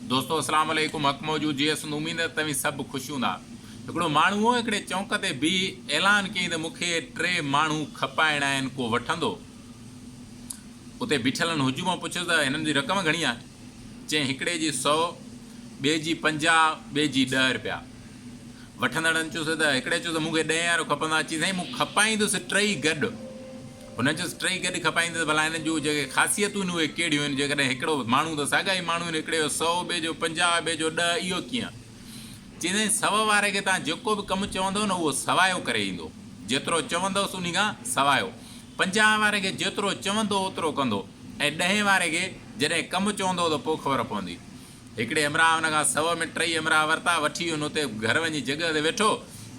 دوستو اسلام عليڪم حق موجود جي سنڌ اميد ته توهين سڀ خوش هوندا هڪڙو ماڻهو هو هڪڙي چونڪ تي بيهي اعلان ڪيائين ته مون کي ٽي ماڻهو کپائڻا آهن ڪو وٺندو اتي بيٺلن هجوم پڇيس ته هنن جي رقم گهڻي آهي چيائين هڪڙي جي سئو ٻئي جي 50 ٻئي جي 10 رپيا وٺندڙن چيس ته هڪڙي چيس ته مون کي ڏهين وارو کپندو آهي. چيس سائين مون کپائيندس ٽئي گڏ. هنن چيس ٽئي گڏ کپائيندس ته ڀلا هنن جون جيڪي خاصيتون آهن اهي ڪهڙيون آهن؟ جيڪڏهن هڪڙو ماڻهو ته ساڳا ئي ماڻهو آهن هڪڙي جو سئو ٻئي جو 50 ٻئي جو 10 اهو ڪيئن؟ چيس سائين سئو واري کي توهان جيڪو به ڪم چوندؤ نه اهو سوايو ڪري ايندو. جيترو چوندؤس انهي کان سوايو. 50 واري کي جيترو چوندو اوترو ڪندو ۽ ڏهين واري کي جڏهن ڪم چوندو ته پوء خبر پوندي. هڪڙي همراهه هن کان سئو ۾ ٽئي همراهه ورتا، وٺي هن اتي گهر وڃي جڳهه تي ويٺو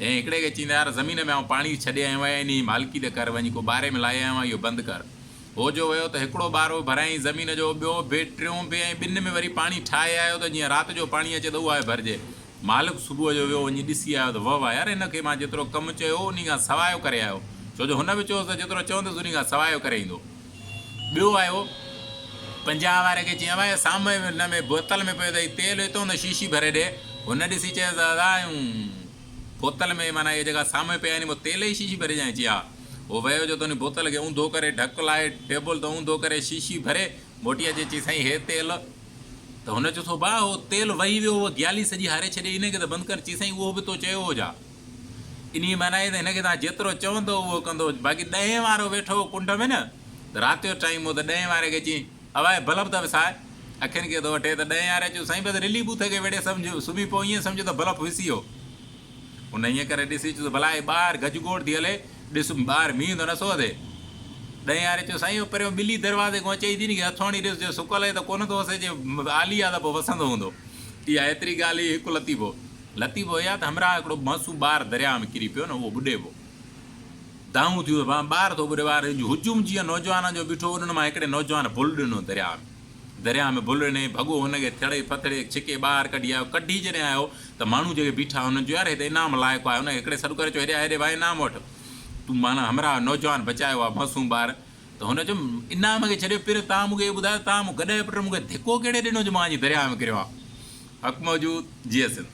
۽ هڪڙي کي چيائين ته يار زمين ۾ آئون پاڻي ڇڏي آيو آهيان انهيء مالڪي ته ڪر، وڃي ڪو ٻاري ۾ لاهي آيو آهيان اهو بند ڪر. هو جو ويو ته هڪڙو ٻارو ڀرايائين زمين جو، ٻيو به، ٽيون به ۽ ٻن ۾ وري پاڻي ٺاهي آيو ته جيئن رات جو پاڻي اچي ته اها به ڀرجي. مالڪ صبح جو ويو وڃي ڏسي آيو ته وه واه يار هن کي مان جيترو ڪم چيو هو انهي کان سوايو ڪري آيو، ڇو جو هن به چيو هوس ته جيترو چوندس انهي کان سوايو ڪري ايندو. ٻيو آيو 50 واري کي چيائين ڀائي سامهون هن ۾ بوتل ۾ پيو اٿئي تيل هتون ته شيشي ڀري ڏي. هن ڏسي چيس ته ادا آيون بوتل ۾ معنيٰ اهي جيڪا سامهون پيا آهن اهي تيل جي شيشي ڀري ڏيان؟ چي ها. هو ويو جو ته ان بوتل کي اونڌو ڪري ڍڪ لاهي ٽيبل تي اونڌو ڪري شيشي ڀري موٽي اچي چي سائين هي تيل. ته هن چيس ڀاء اهو تيل وهي ويو هو گيالي سڄي هاري ڇڏي ان کي ته بند ڪر. چي سائين اهو به تو چيو هو ڇا؟ انهيء معنيٰ آهي ته هن کي توهان جيترو چوندؤ اهو ڪندو. باقي ڏهين وارو ويٺو هو ڪنڊ ۾ نه ته رات جو ٽائيم هو ته ڏهين واري کي چيائين، اوائي بلب ته وساء. اکين کي ٿو وٺي ته ڏهين واري چيو، سائين بس رلي بوٿ کي ويڙهي سمجهه، سمهي پئو ائين سمجهه ته بلب وسي ويو. هن ائين ڪري ڏسي چيو ته ڀلا هي ٻاهر گجگوڙ ٿي هلي، ڏس ٻاهر مينهن ته نه ٿو وسي. ڏهين واري چيو، سائين اهو پريون ٻلي دروازي کان اچي ئي ٿي ني کي هٿ هڻي ڏس، جي سڪل آهي ته ڪونه ٿو وسي، جي آلي آهي ته پوء وسندو هوندو. اها ايتري ڳالهه هئي هڪ لطيفو. لطيفو اها ته همراهه هڪڙو معصوم ٻار درياهه ۾ ڪري پيو نه اهو ٻڏي پيو. دانهون ٿيون ته ٻار ٿو ٻڏي ٻار هجوم جيئن نوجوانن جو بيٺو انهن مان هڪڙي نوجوان ڀل ڏنو درياهه ۾. درياهه ۾ ڀل ڏني ڀڳو هن کي ٿڙي ڦٿڙي ڇڪي ٻاهر ڪڍي آيو. ڪڍي جڏهن آيو ته ماڻهو جيڪي بيٺا انهن چيو يار هي ته انعام لائق آهي. هن کي هڪڙي سڏ ڪري چيو هيڏي آ هيڏي ڀاء انعام وٺ. تون معنيٰ همراهه نوجوان بچايو آهي معصوم ٻار. ته هن چيو انعام کي ڇڏيو پير توهان مون کي اهو ٻڌايو توهان مون گڏهه جي پٽ مون کي ڌڪو ڪهڙي ڏنو جو مان اڃي درياهه ۾ ڪريو آهيان. حق موجود جيئي سنڌ.